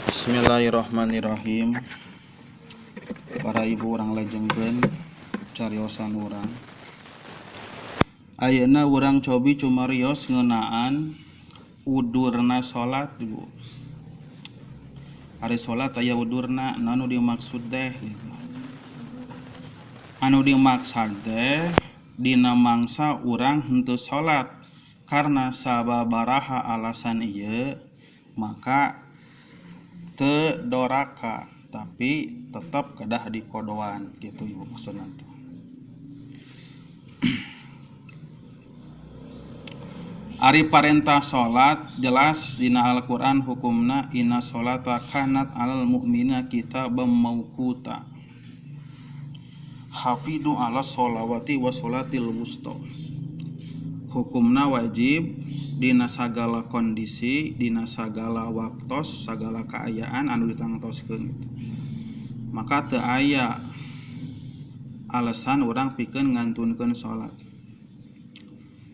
Bismillahirrahmanirrahim. Para ibu urang lajengkeun cariosan urang. Ayeuna urang cobi cumarios ngeunaan udurna salat, Ibu. Ari salat aya udurna, naon nu dimaksud teh gitu. Anu dimaksud teh dina mangsa urang henteu salat karena sababaraha alasan ieu maka teu doraka tapi tetap kedah dikodoan gitu Ibu maksudna teh. Ari parentah salat jelas dina Al-Qur'an hukumna inna sholata kanat alal mu'mina kitaban mauquta. Hafidu ala sholawati wa sholatil wusta. Hukumna wajib dina sagala kondisi, dina sagala waktos, sagala kaayaan anu ditangtoskeun gitu. Maka teu aya alasan urang pikeun ngantunkeun salat.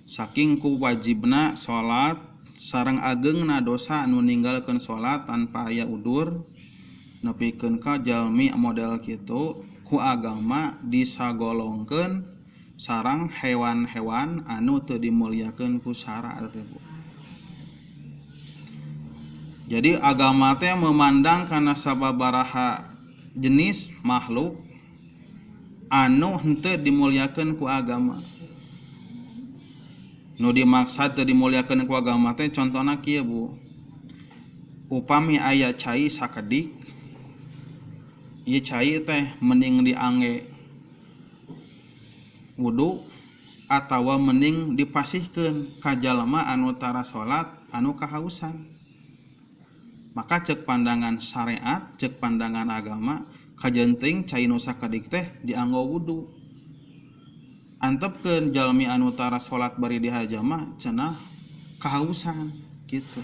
Saking ku wajibna salat sareng ageungna dosa anu ninggalkeun salat tanpa aya udur nepikeun ka jalmi model kitu ku agama disagolongkeun sarang hewan-hewan anu teu dimuliakeun ku sara teh Bu. Jadi agama teh memandang kana sababaraha jenis makhluk anu henteu dimuliakeun ku agama. Nu dimaksad teu dimuliakeun ku agama teh contona kieu Bu. Upami aya cai sakedik, ieu cai teh mending diangge wudu atawa mending dipasihkeun ka jalma anu tara salat anu kahausan. Maka cek pandangan syariat, cek pandangan agama kajenting cai nu sakedik teh dianggo wudu. Antepkeun jalmi anu tara salat bari dihaja mah cenah kahausan gitu.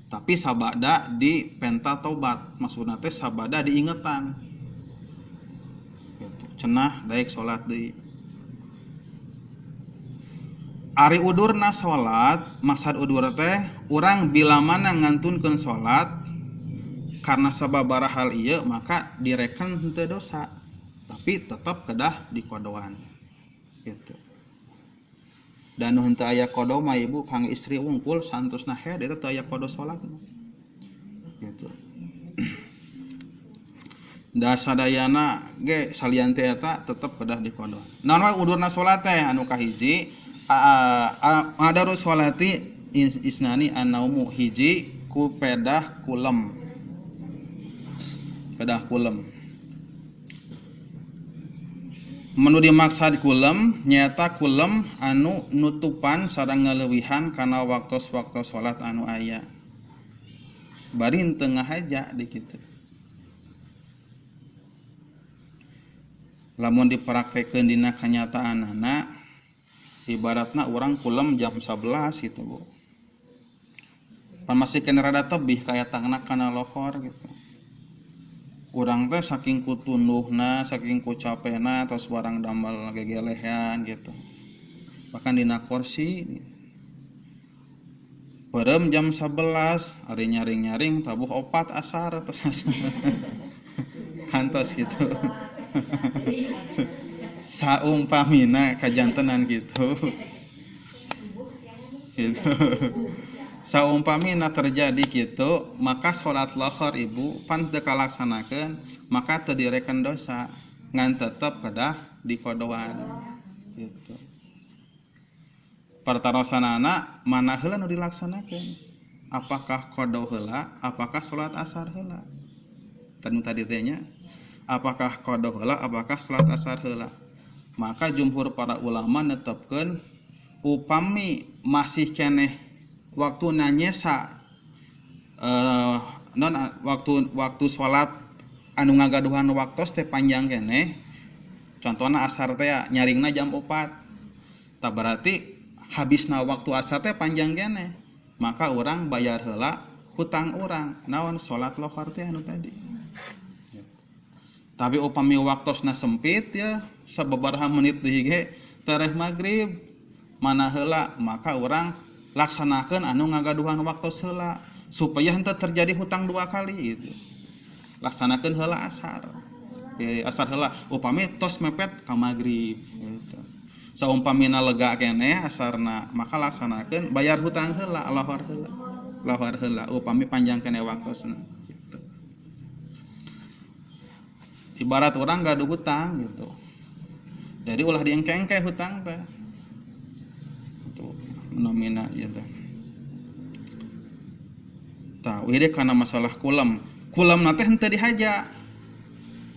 Tapi sabada dipenta tobat, maksudna teh sabada diingetan. Cenah daek salat deui. Ari udurna salat, maksad udur teh urang bila mana ngantunkeun salat karena sababaraha hal ieu maka direken henteu dosa, tapi tetap kedah dikodoan gitu. Dan nu henteu aya kodo mah ibu kang istri wungkul santosna head eta teu aya kodo salat gitu. Da sadayana ge salian teh eta tetep kedah dikodoan. Naon wae udurna salat teh anu kahiji adaru sholati isnani annaumu hiji ku pedah kulem. Pedah kulem. Menu dimaksad kulem nyaeta kulem anu nutupan sareng ngaleuwihan kana waktos-waktos salat anu aya. Bari henteu ngahaja di kitu. Lamun dipraktekeun dina kanyataanana ibaratna urang kulem jam 11 gitu Bu. Pan masih kena rada tebih kaya tangna kana lohor gitu. Urang teh saking ku tunduhna, saking ku capena tos barang damel gegelehan gitu. Bahkan dina kursi beureum jam 11 ari nyaring-nyaring tabuh 4 asar tos asar. Kantos gitu. Saumpamina kajantenan gitu. Gitu. Saumpamina terjadi gitu, maka salat lohor ibu pan teu kalaksanakeun, maka teu direken dosa, ngan tetep kedah dikodoan gitu. Pertarosanana mana heula nu dilaksanakeun? Apakah kodo heula, apakah salat asar heula? Tanu tadi teh nya, apakah kodo heula, apakah salat asar heula? Maka jumhur para ulama netepkeun upami masih keneh waktu nanyesa non waktu salat anu ngagaduhan waktos teh panjang keneh. Contohna asar teh nyaringna jam 4. Tah berarti habisna waktu asar teh panjang keneh. Maka urang bayar heula hutang urang naon salat lohor teh anu tadi. Tapi upami waktosna sempit ya sababaraha menit deui ge tereh magrib mana heula maka urang laksanakeun anu ngagaduhan waktos heula. Supaya henteu terjadi hutang dua kali gitu. Laksanakeun heula asar. Asar heula upami tos mepet ka magrib gitu. Saumpamina lega keneh asarna maka laksanakeun bayar hutang heula lohor heula. Lohor heula upami panjang keneh waktosna gitu. Ibarat orang gaduh hutang gitu. Jadi ulah diengke-engke hutang teh. Itu nomina ieu teh. Tah, ieu kana masalah kulem. Kulemna teh henteu dihaja.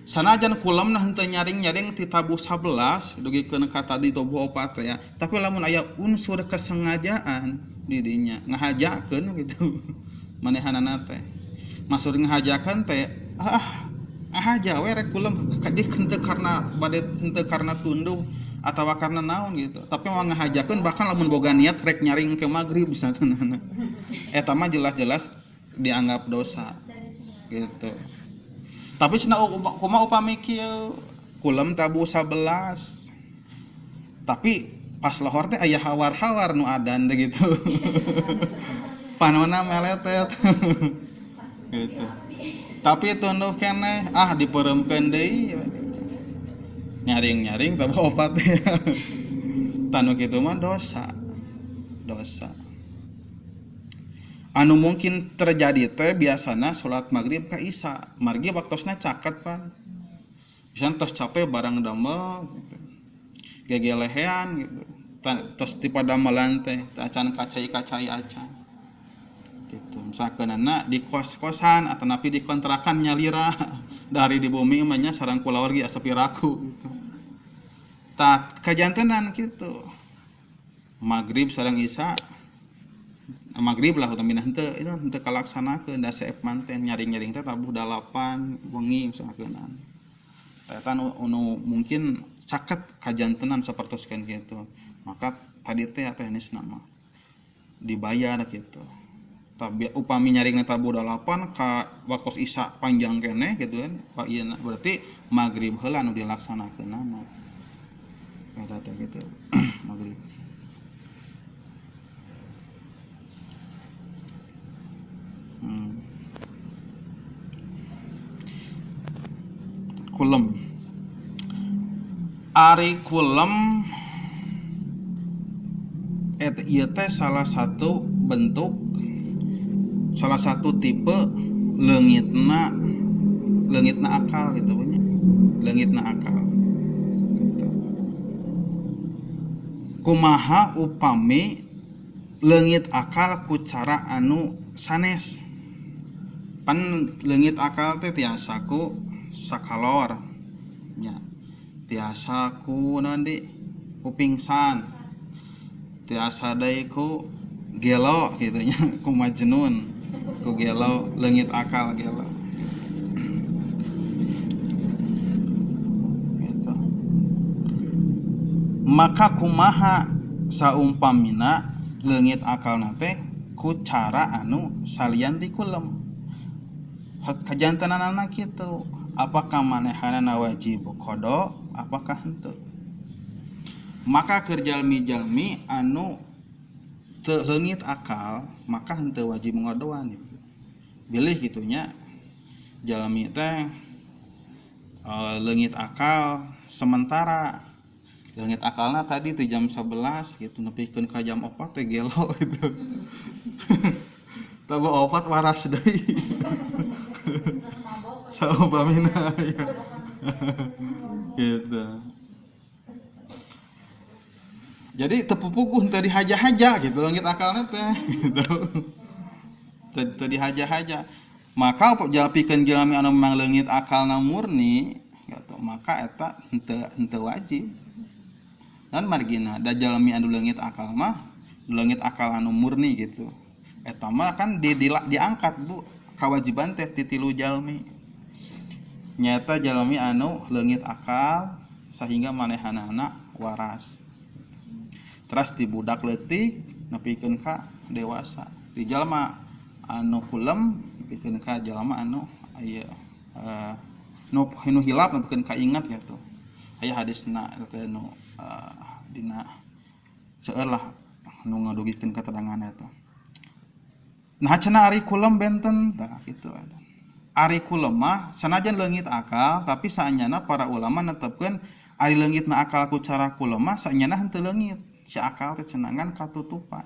Sanajan kulemna henteu nyaring-nyaring ti tabuh 11 dugikeun ka tadi tabuh 4 teh ya. Tapi lamun aya unsur kesengajaan di dinya ngahajakeun gitu. Manehanana teh. Maksud ngahajakeun teh aja we rek kulem jadi henteu karena bade henteu karena tunduh atawa karena naon gitu. Tapi mau ngahajakeun bahkan lamun boga niat rek nyaring ke magrib misalkan. Eta mah jelas-jelas dianggap dosa gitu. Tapi cenah kumaha upami kieu kulem tabuh 11. Tapi pas lohor teh aya hawar-hawar nu adan teh gitu. Panona meletet. Gitu. Tapi tunduh keneh dipeuremkeun deui. Nyaring-nyaring tabuh 4 teh. Tanu kitu mah dosa. Dosa. Anu mungkin terjadi teh biasana salat magrib ka isya. Margi waktosna caket pan. Bisa tos capek barang damel gitu. Gegelehean gitu. Tos ti padamelan teh acan kacai-kacai acan. Gitu. Misalkeunana di kos-kosan atau napi di kontrakan nyalira dari di bumi mah nya sareng kulawargi asa piraku gitu. Tah kajantenan kitu. Magrib sareng isya magrib lah utamina henteu itu henteu kalaksanakeun da seep manten nyaring-nyaring teh tabuh 8 wengi misalkeun. Eta nu mungkin caket kajantenan sapertoskeun kitu. Maka tadi teh teknisna mah dibayar gitu. Tapi upami nyaringna tabuh 8 ka waktu isya panjang keneh gitu kan. Pak ieu berarti magrib heula nu dilaksanakeunna. Eta teh gitu. Magrib. Kulem. Ari kulem et ieu teh salah satu bentuk, salah satu tipe leungitna akal gitu nya. Leungitna akal. Gitu. Kumaha upami leungit akal ku cara anu sanes. Pan leungit akal teh tiasa ku sakalor nya, tiasa ku naon deui ku pingsan, tiasa deui ku gelo gitu nya, ku majnun, ku gelo, leungit akal gelo gitu. Maka kumaha saumpamina leungit akalna teh ku cara anu salian ti kulem. Kajantenanana kitu. Apakah manehanana wajib qada apakah henteu? Maka keur jalmi-jalmi anu teu leungit akal maka henteu wajib ngodoan gitu. Bilih kitu nya jalmi teh leungit akal sementara. Leungit akalna tadi ti jam 11 gitu nepikeun ka jam 4 teh gelo gitu. Tabuh 4 waras deui. Saupamina ya. Gitu. Jadi teu pupuguh teu dihaja-haja gitu leungit akalna teh gitu. Teu dihaja-haja. Maka jalpikeun jalmi anu memang leungit akalna murni gitu, maka eta henteu wajib. Dan margina da jalmi anu leungit akal mah leungit akal anu murni gitu. Eta mah kan diangkat Bu kewajiban teh ti tilu jalmi. Nyata jalmi anu leungit akal sehingga manehanana waras. Teras di budak leutik nepikeun ka dewasa. Di jalma anu kulem nepikeun ka jalma anu aya nu hilap nepikeun ka ingat gitu. Aya hadisna eta nu dina seueur lah nu ngadugikeun katerangan eta. Nah cenah ari kulem benten tah kitu eta. Ari kulem mah sanajan leungit akal tapi saenyana para ulama netepkeun ari leungitna akal ku cara kulem mah saenyana henteu leungit. Si akal teh cenah ngan katutupan.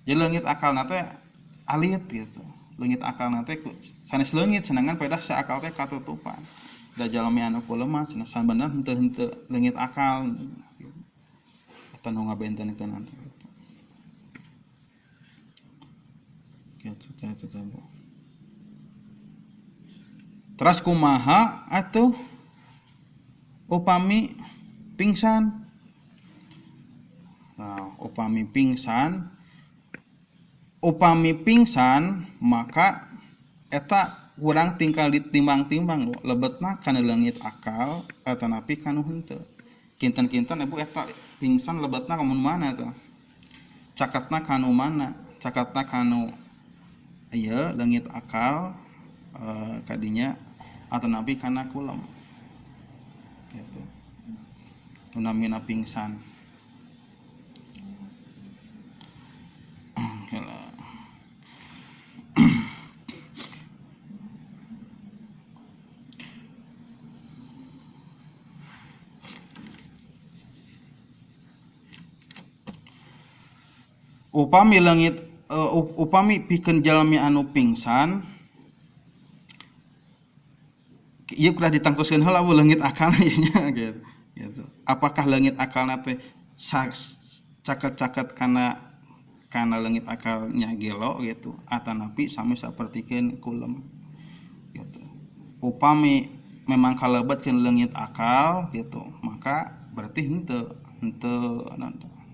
Jadi leungit akalna teh alit gitu. Leungit akalna teh sanes leungit cenah ngan pedah si akal teh katutupan. Da jalmi anu kulem mah cenah sabenerna henteu leungit akal. Eta nu ngabentenkeun gitu. Gitu teh teh. Terus kumaha atuh upami pingsan? Nah, upami pingsan maka eta urang tinggal ditimbang-timbang lebetna kana leungit akal atanapi kanu henteu. Kinten-kinten ibu eta pingsan lebetna ka mana eta? Cakatna kanu mana? Cakatna kanu ieu leungit akal kadinya atanapi kana kulem. Gitu. Nu namina pingsan. Upami leungit upami pikeun jalmi anu pingsan ieu kudu ditangtoskeun heula leungit akalna ieu nya gitu. Gitu. Apakah leungit akalna teh caket-caket kana leungit akalnya gelo gitu atanapi sami sapertikeun kulem gitu. Upami memang kalebetkeun leungit akal gitu, maka berarti henteu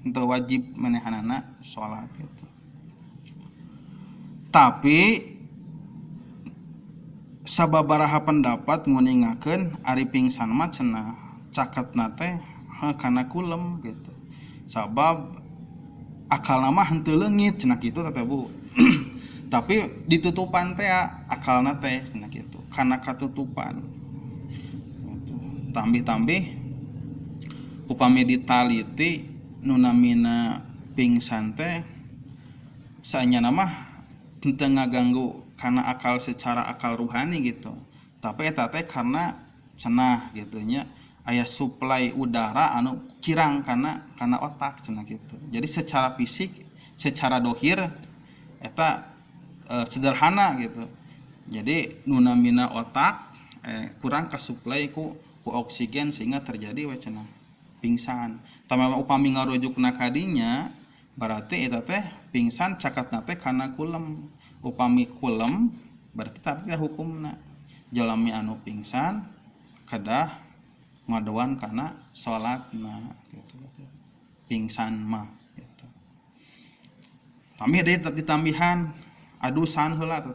wajib manehanana salat gitu. Tapi sababaraha pendapat nguningakeun ari pingsan mah cenah caketna teh kana kulem gitu. Sabab akalna mah henteu leungit cenah kitu teh Bu. Tapi ditutupan teh akalna teh cenah kitu, kana katutupan. Gitu. Tambih-tambih upami ditaliti nu namina pingsan teh saenyana mah henteu ngaganggu kana akal secara akal ruhani gitu. Tapi eta teh karena cenah gitu nya aya suplai udara anu kirang kana otak cenah gitu. Jadi secara fisik, secara dohir eta sederhana gitu. Jadi nu namina otak kurang kasuplai ku oksigen sehingga terjadi we cenah pingsan. Tama upami ngarujukna kadinya berarti eta teh pingsan cakatna teh kana kulem. Upami kulem berarti tadi hukumna jalmi anu pingsan kedah ngadoan kana salatna gitu. Pingsan mah gitu. Tambih deui ditambihan adusan heula teh.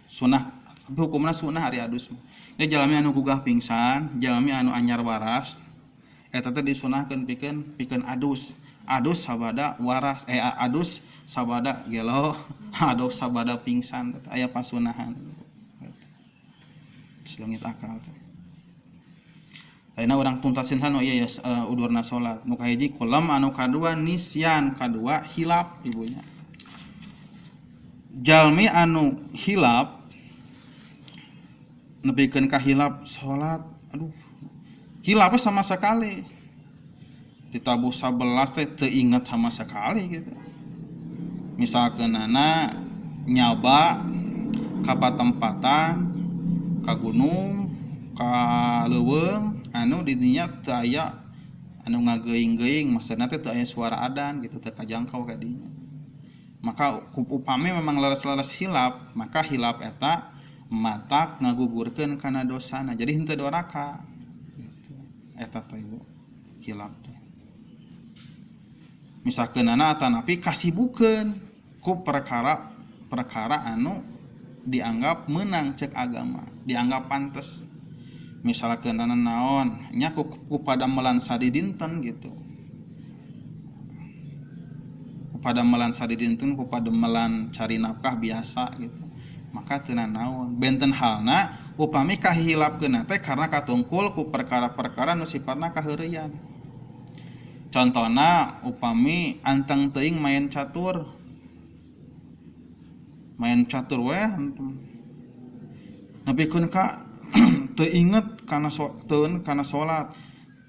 Sunah tapi hukumna sunah ari adus mah. Ini jalmi anu gugah pingsan, jalmi anu anyar waras eta teh disunahkeun pikeun adus. Adus sabada waras adus sabada gelo, adus sabada pingsan aya pasunahan. Leungit akal teh. Ayeuna urang tuntasin nu ieu ya udurna salat. Nu kahiji kulem, anu kadua nisyan, kadua hilap ibunya. Jalmi anu hilap nepikeun ka hilap salat, aduh. Hilap sama sekali. Ditabuh 11 teh teu inget sama sekali gitu. Misalkeunana nyaba ka patempatan, ka gunung, ka leuweung anu di dinya teu aya anu ngageuing-geuing, maksudna teh teu aya suara adan gitu, teu kajangkau ka dinya. Maka upami memang leres-leres hilap, maka hilap eta matak ngagugurkeun kana dosana. Jadi henteu doraka gitu. Eta teh ibu hilap teh. Misalkeunana atanapi kasibukeun ku perkara anu dianggap menang cek agama, dianggap pantes. Misalkeunana naon nya ku padamelan sadidinten gitu. Ku padamelan sadidinten, ku padamelan cari nafkah biasa gitu. Maka teu naon. Benten halna upami kahilapkeun teh karena katungkul ku perkara-perkara nu sifatna kaheureuyan. Contohna upami anteng teuing main catur. Main catur we nepikeun ka teu inget kana teu kana salat,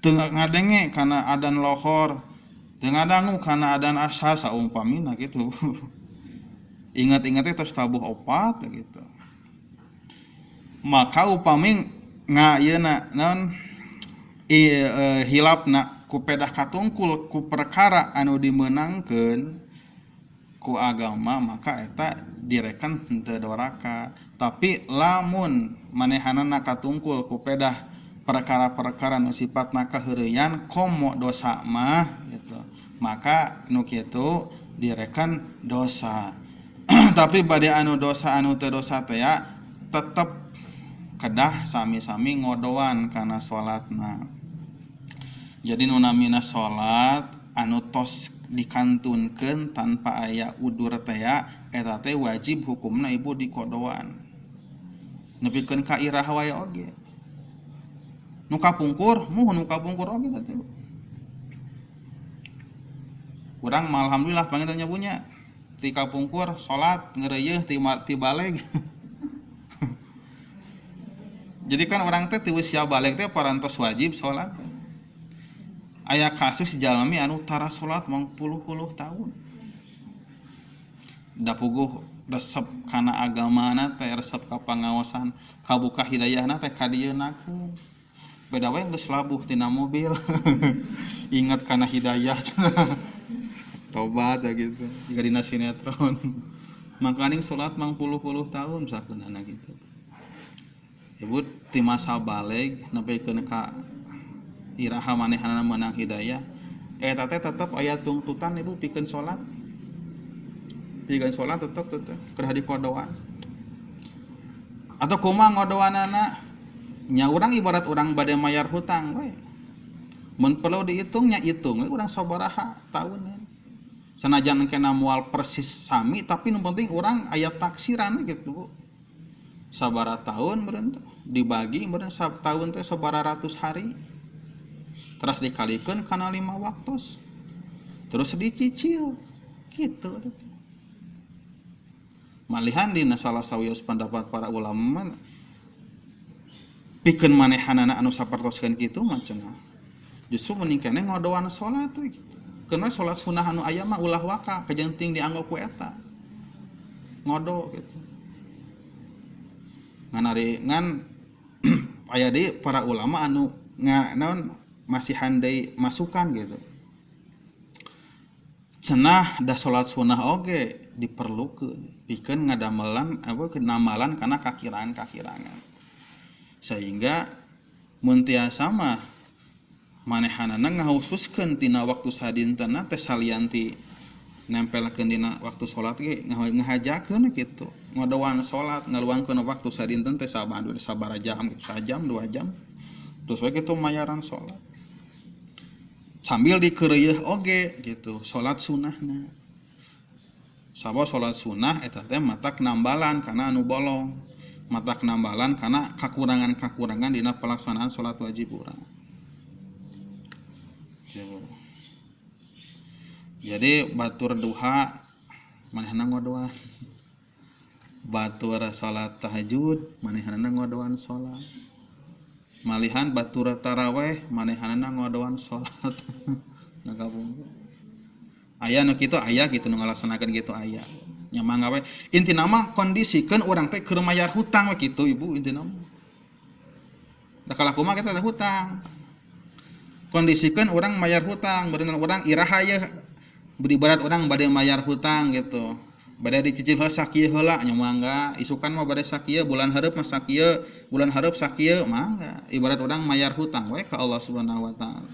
teu ngadenge kana adan lohor, teu ngadangu kana adan ashar saumpamina gitu. Ingat-ingatnya terus tabuh opat gitu. Maka upami ngayeuna naon hilapna ku pedah katungkul ku perkara anu dimeunangkeun ku agama maka eta direken henteu doraka. Tapi lamun manehanana katungkul ku pedah perkara-perkara nu sifatna kaheureuyan komo dosa mah gitu, maka nu kitu direken dosa. Tapi bade anu dosa anu teu dosa teh ya tetep kedah sami-sami ngodoan kana salatna. Jadi nu namina salat anu tos dikantunkeun tanpa aya udur teh ya eta teh wajib hukumna ibu dikodoan. Nepikeun ka iraha wae oge. Nu kapungkur, muhun nu kapungkur oge teh. Urang mah alhamdulillah panginten nya punya ti kapungkur salat ngeureuyeun ti baleg. Jadi kan orang teh ti usia baleg teh parantos wajib salat. Aya kasus jalmi anu tara salat mangpuluh-puluh tahun. Da puguh resep kana agamana teh resep ka pangaosan, kabuka hidayahna teh ka dieunakeun. Beda we geus labuh tina mobil. Ingat kana hidayah. Tobat ya gitu. Jika dina sinetron. Makaning salat mangpuluh-puluh tahun sakeunana gitu. Ibu ti masa baleg nepikeun ka iraha manehanana meunang hidayah eta teh tetep aya tuntutan ibu pikeun salat. Pikeun salat tetep kedah dikodoan. Atau kumaha ngodoanana? Nya urang ibarat urang bade mayar hutang we. Mun perlu dihitung nya hitung we urang sabaraha taun. Sanajan kena moal persis sami tapi nu penting urang aya taksiran gitu Bu. Sabaraha tahun meureun dibagi meureun tahun teh sabaraha ratus hari. Terus dikalikeun kana 5 waktu. Terus dicicil gitu. Malihan dina salah sawios pendapat para ulama pikeun manehanana anu sapertoskeun kitu mah cenah. Justru mending keneh ngodoan salat we gitu. Keun salat sunah anu aya mah ulah waka kajenting dianggo ku eta. Ngodo gitu. Ngan ari ngan aya deui para ulama anu naon masihan deui masukan gitu. Cenah da salat sunah oge diperlukeun pikeun ngadamelan apa namalan kana kakirangan-kakirangan. Sehingga mun tiasa mah manehanana ngahususkeun tina waktu sadintenna teh salian ti nempelkeun dina waktu salat ge ngahajakeun kitu. Ngodoan salat ngaluangkeun waktu sadinten teh sabaraha jam gitu, sajam 2 jam. Terus we kitu mayaran salat. Sambil dikeureuyeun oge gitu, salat sunahna. Sabab salat sunah eta teh matak nambalan kana anu bolong, matak nambalan kana kakurangan-kakurangan dina pelaksanaan salat wajib urang. Jadi batur duha manehna ngodoan. Batur salat tahajud manehna ngodoan salat. Malihan batur taraweh manehanana ngodoan salat. Nah kabung. Aya nu kitu aya gitu nu ngalaksanakeun kitu aya. Nya mangga we intina mah kondisikeun urang teh keur mayar hutang we kitu ibu intina mah. Da kalah kumaha kita teh hutang. Kondisikeun urang mayar hutang, beunang urang iraha ye ibarat urang bade mayar hutang gitu. Bade dicicil heula sakieu heula nya mangga, isukan mah bade sakieu, bulan hareup mah sakieu, bulan hareup sakieu mangga. Ibarat urang mayar hutang we ka Allah Subhanahu wa taala.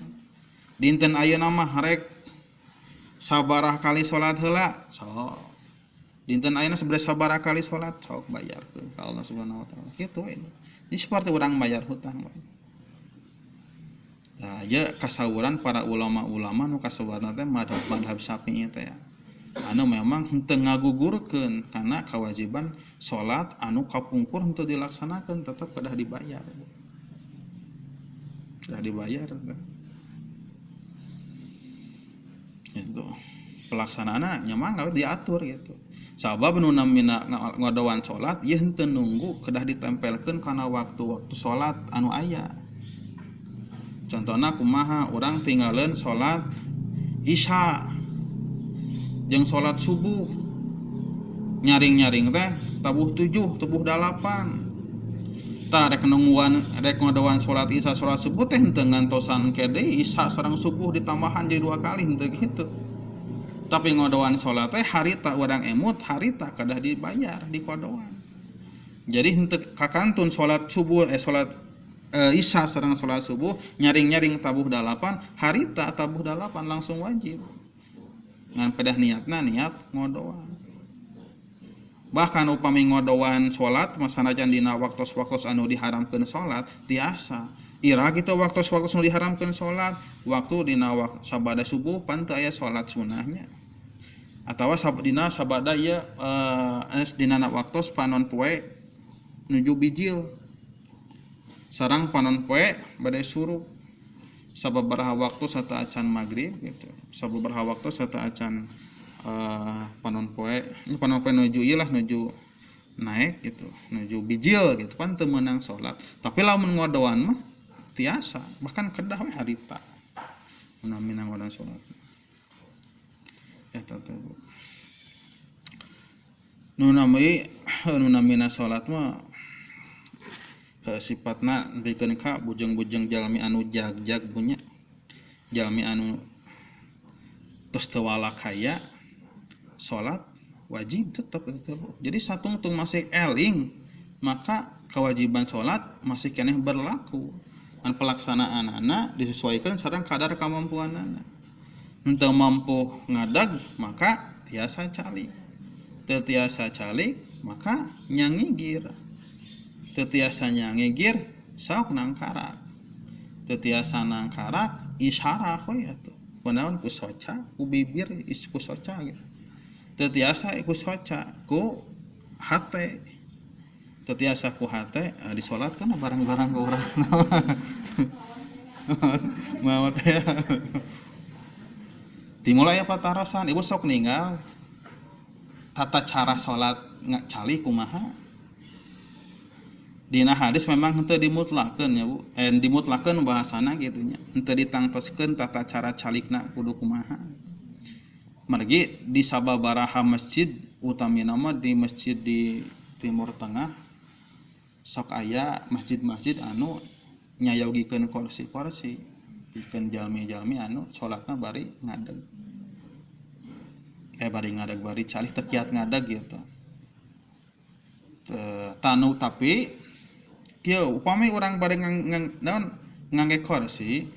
Dinten ayeuna mah rek sabaraha kali salat heula, sok. Dinten ayeuna sabaraha kali salat, sok bayarkeun ka Allah Subhanahu wa taala. Kitu we. Ini seperti urang bayar hutang we. Nah, ieu kasawuran para ulama-ulama nu kasebatna teh madhab Syafi'i teh ya. Anu memang henteu ngagugurkeun kana kewajiban salat anu kapungkur henteu dilaksanakeun tetep kedah dibayar. Kedah dibayar teh. Gitu. Pelaksanaanna nya mah diatur gitu. Sabab nu namina ngodoan salat ieu henteu nunggu kedah ditempelkeun kana waktu-waktu salat anu aya. Contohna kumaha urang tinggaleun salat Isya jeung salat subuh. Nyaring-nyaring teh tabuh 7, tabuh 8. Tah rek nungguan rek ngodoan salat Isya salat subuh teh henteu ngantosan engke deui Isya sareng subuh ditambahan jadi 2 kali henteu kitu. Tapi ngodoan salat teh harita urang emut harita kedah dibayar dikodoan. Jadi henteu kakantun salat subuh salat Isya sareng salat subuh nyaring-nyaring tabuh 8 harita tabuh 8 langsung wajib. Ngan pedah niatna niat ngodoan. Bahkan upami ngodoan salat masanajan dina waktos-waktos anu diharamkeun salat tiasa. Ira kitu waktos-waktos anu diharamkeun salat, waktu dina sabada subuh pan teu aya salat sunahnya. Atawa dina sabada ieu dina waktos panon poe nuju bijil. Sarang panon poe bade surup. Sababaraha waktu sata acan magrib gitu. Sababaraha waktu sata acan panon poe, ini panon poe nuju ieu lah nuju naik gitu, nuju bijil gitu pan teu meunang salat. Tapi lamun ngodoan mah tiasa, bahkan kedah we harita. Mun ngodoan salat. Eta teh Bu. Nu namina salat mah sifatna bikeun ka bujeng-bujeng jalmi anu jag-jag punya jalmi anu tos teu walakaya salat wajib tetap. Jadi satungtung masih eling maka kewajiban salat masih keneh berlaku. Dan pelaksanaanana disesuaikan sareng kadar kemampuanana. Henteu mampu ngadag maka tiasa calik. Teu tiasa calik maka nyangigir. Teu tiasa nyangigir sok nangkarak. Teu tiasa nangkarak isyarah we atuh. Kunaon ku soca, ku bibir ku soca gitu. Teu tiasa ku soca ku hate. Teu tiasa ku hate disolatkeun barang-barang ku urang. Maot ya. Dimulai apa tarosan ibu sok ninggal tata cara salat calik kumaha. Dina hadis memang henteu dimutlakeun ya Bu, dimutlakeun bahasana kitu nya. Henteu ditangtoskeun tata cara calikna kudu kumaha. Margi di sababaraha masjid utamina mah di masjid di Timur Tengah sok aya masjid-masjid anu nyayogikeun kursi-kursi pikeun jalmi-jalmi anu salatna bari ngadeg. Bari ngadeg bari calik teu kiat ngadeg gitu. Tanu tapi kieu upami urang bari naon ngangge kursi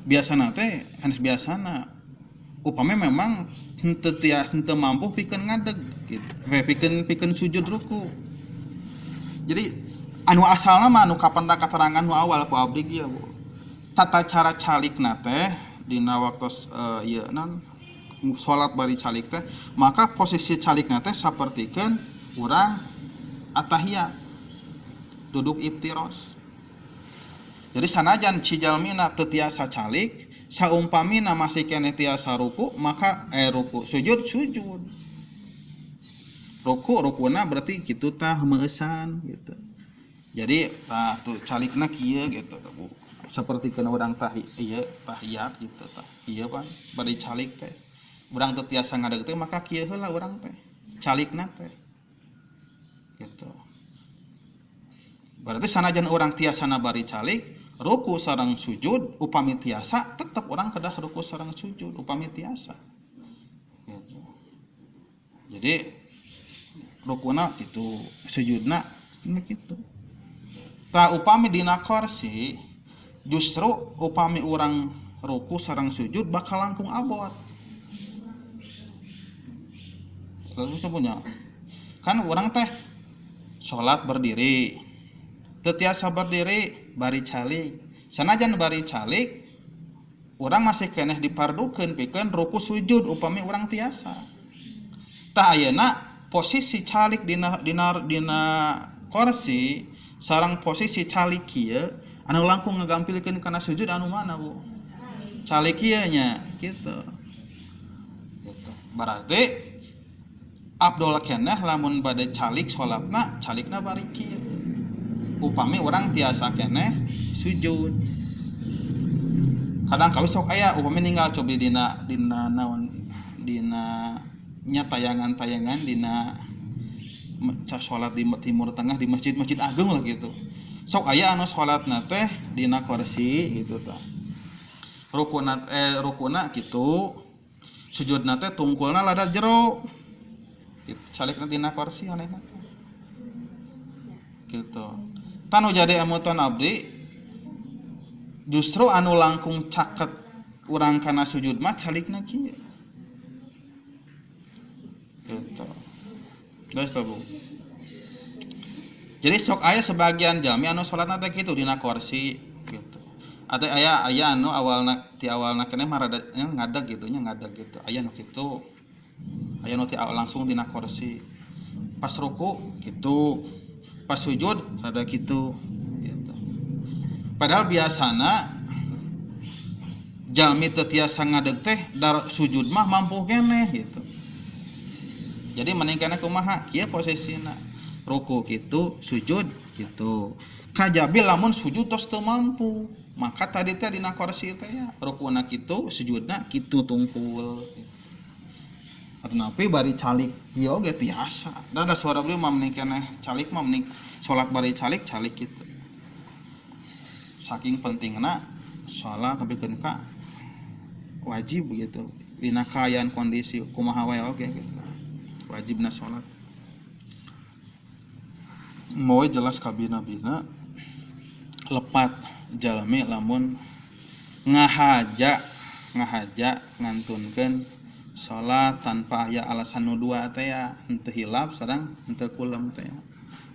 biasana teh hanes biasana upami memang henteu tias henteu mampu pikeun ngadeg gitu. Pikeun sujud ruku. Jadi anu asalna mah anu kapendak katerangan nu awal ku abdi kieu Bu. Tata cara calikna teh dina waktos ieu naon salat bari calik teh maka posisi calikna teh sapertikeun urang atahiyat duduk iftiros. Jadi sanajan si jalmina teu tiasa calik saumpamina masih keneh tiasa ruku maka ruku sujud sujud. Ruku rukuna berarti kitu tah meueusan gitu. Jadi tah tuh calikna kieu gitu Bu. Sapertikeun urang tah ieu tahiyat gitu tah. Ieu pan bari calik teh. Urang teu tiasa ngadeg teh maka kieu heula urang teh. Calikna teh. Gitu. Berarti sanajan urang tiasana bari calik, ruku sareng sujud upami tiasa tetep urang kedah ruku sareng sujud upami tiasa. Gitu. Jadi rukuna gitu, sujudna gitu. Tah upami dina kursi justru upami urang ruku sareng sujud bakal langkung abot. Lalu punya kan urang teh salat berdiri. Teu tiasa berdiri bari calik. Sanajan bari calik urang masih keneh dipardukeun pikeun ruku sujud upami urang tiasa. Tah ayeuna posisi calik dina dina dina kursi sareng posisi calik kieu anu langkung ngagampilkeun kana sujud anu mana Bu? Calik kieu nya gitu. Gitu. Berarti Abdul keneh lamun bade calik salatna calikna bari kieu. Upami urang tiasa keneh sujud. Kadang kawis sok aya upami ninggal cobi dina dina naon dina nya tayangan-tayangan dina salat di Timur Tengah di masjid-masjid agung lah gitu. Sok aya anu salatna teh dina kursi gitu tah. Rukuna rukuna kitu, sujudna teh tungkulna lada jero. Gitu, calikna dina kursi anehna teh. Gitu. Tanu jadi emutan abdi justru anu langkung caket urang kana sujud mah calikna kieu. Gitu. Geus tah Bu. Jadi sok aya sebagian jalmi anu salatna teh kitu dina kursi gitu. Atau aya aya anu awalna ti awalna keneh mah rada ngadeg gitu nya ngadeg gitu. Aya nu kitu. Aya nu ti langsung dina kursi. Pas ruku kitu. Pas sujud rada kitu gitu. Padahal biasana jalmi teu tiasa ngadeg teh dar sujud mah mampu keneh gitu. Jadi mending keneh kumaha kieu posisina. Ruku kitu, sujud kitu. Kajabi lamun sujud tos teu mampu, maka tadi teh dina kursi teh ya rukuna kitu, sujudna kitu tungkul. Atanapi bari calik kieu oge tiasa. Da da suara beliau mah mending keneh calik mah mending salat bari calik calik kitu. Saking pentingna salat tapi ka wajib gitu. Dina kaayaan kondisi kumaha wae oge gitu. Wajibna salat. Moe jelas kabina-bina lepat jalmi lamun ngahaja ngahaja ngantunkeun salat tanpa aya alasan nu dua teh ya henteu hilap sareng henteu kulem teh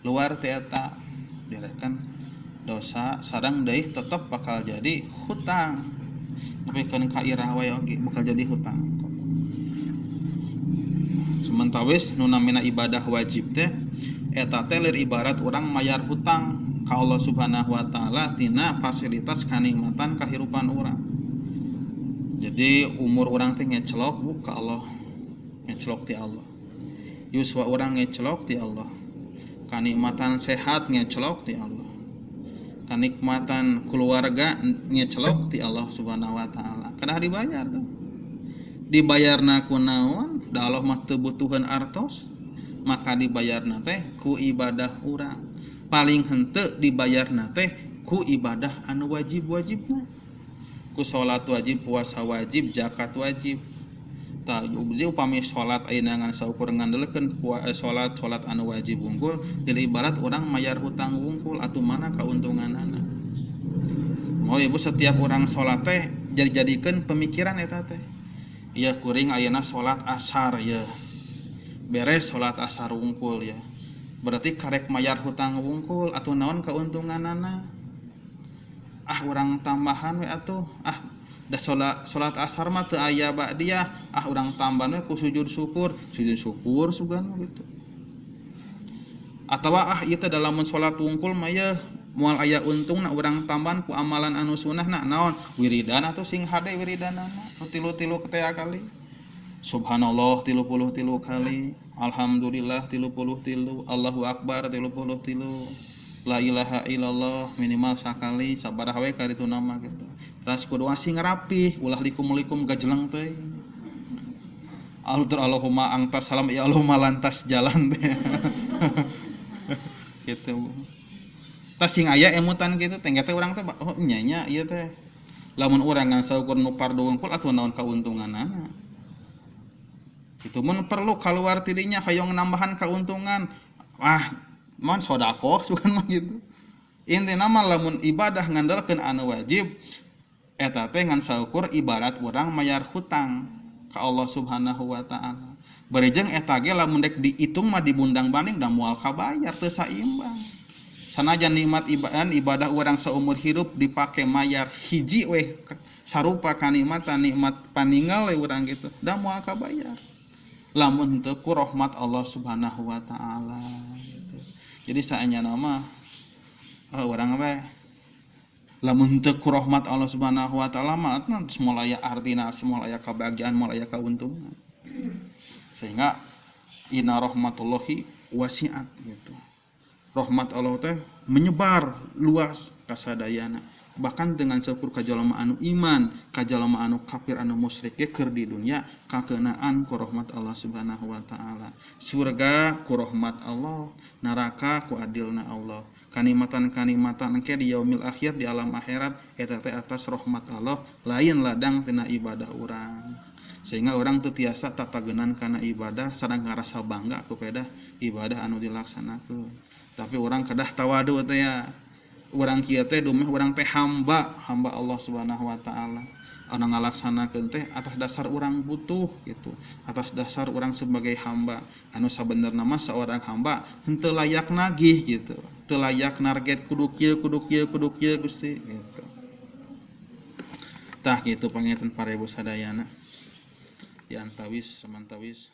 luar teh eta direken dosa sareng deui tetep bakal jadi hutang nepikeun ka irah wae oge bakal jadi hutang. Sementawis nu namina ibadah wajib teh eta teh lir ibarat urang mayar hutang ka Allah Subhanahu wa taala tina fasilitas kanikmatan kahirupan urang. Jadi umur urang teh ngecelok bu ka Allah, ngecelok ti Allah. Yuswa urang ngecelok ti Allah. Kanikmatan sehat ngecelok ti Allah. Kanikmatan keluarga ngecelok ti Allah Subhanahu wa taala. Kedah dibayar tuh. Dibayarna ku naon? Da Allah mah teu butuheun artos. Maka dibayarna teh ku ibadah urang. Paling henteu dibayarna teh ku ibadah anu wajib-wajibna. Ku salat wajib, puasa wajib, zakat wajib. Tah jadi upami salat ayeuna ngan saukur ngandelekeun salat salat anu wajib wungkul, jadi ibarat urang mayar hutang wungkul atuh mana kauntunganana. Mau ibu setiap urang salat teh jadi-jadikeun pemikiran eta teh. Ieu kuring ayeuna salat asar ya. Beres salat asar wungkul ya. Berarti karek mayar hutang wungkul atuh naon kauntunganana? Ah urang tambahan we atuh. Ah da salat asar mah teu aya ba'diyah. Ah urang tambahan we ku sujud syukur sugan gitu. Atawa ah ieu teh lamun salat wungkul mah yeuh moal aya untungna urang tambahan ku amalan anu sunahna naon? Wiridan atuh sing hade wiridanana. Nu tilu-tilu tea kali. Subhanallah 33 kali, alhamdulillah 33, Allahu akbar 33, la ilaha illallah minimal sakali, sabaraha we kali itu nama gitu. Teras kudu sing rapih, ulah likum-likum gajeleng teh. Altur Allahumma angtas salam ya Allahumma lantas jalan teh. Gitu. Tas sing aya emutan gitu teh teh urang teh oh nya nya ieu teh. Lamun urang ngan saukur nu pardu wungkul atuh naon kauntunganana. Itu mun perlu keluar tidinya hayang nambahan keuntungan ah mun sodakoh sugan mah gitu. Intina mah lamun ibadah ngandalkeun anu wajib eta teh ngan saukur ibarat urang mayar hutang ka Allah Subhanahu wa taala. Bari jeung eta ge lamun dek diitung mah dibundang-banding da moal kabayar teu saimbang. Sanajan nikmat ibadah urang saumur hirup dipake mayar hiji weh sarupa kanikmatan nikmat paninggal we urang gitu da moal kabayar. Lamun teu ku rahmat Allah Subhanahu wa taala gitu. Jadi saenyana mah urang teh lamun teu ku rahmat Allah Subhanahu wa taala mah moal aya artina, moal aya kebahagiaan, moal aya kauntungan. Sehingga Inna rahmatullahi wasi'at gitu. Rahmat Allah teh menyebar luas kasadayana. Bahkan dengan seukur ka jalma anu iman, ka jalma anu kafir anu musyrik ge keur di dunya kakeunaan ku rahmat Allah Subhanahu wa taala. Surga ku rahmat Allah, neraka ku adilna Allah. Kanikmatan-kanikmatan engke di yaumil akhir di alam akhirat eta teh atas rahmat Allah, lain ladang tina ibadah urang. Sehingga orang teu tiasa tatagenan kana ibadah sareng ngarasa bangga kepada ibadah anu dilaksanakeun. Tapi orang kedah tawadu teh ya. Urang kieu teh dumeh urang teh hamba, hamba Allah Subhanahu wa taala. Anu ngalaksanakeun teh atas dasar urang butuh gitu, atas dasar urang sebagai hamba. Anu sabenerna mah saorang hamba henteu layak nagih gitu. Teu layak narget kudu kieu kudu kieu kudu kieu Gusti gitu. Tah kitu panginten para ibu sadayana. Di antawis samantawis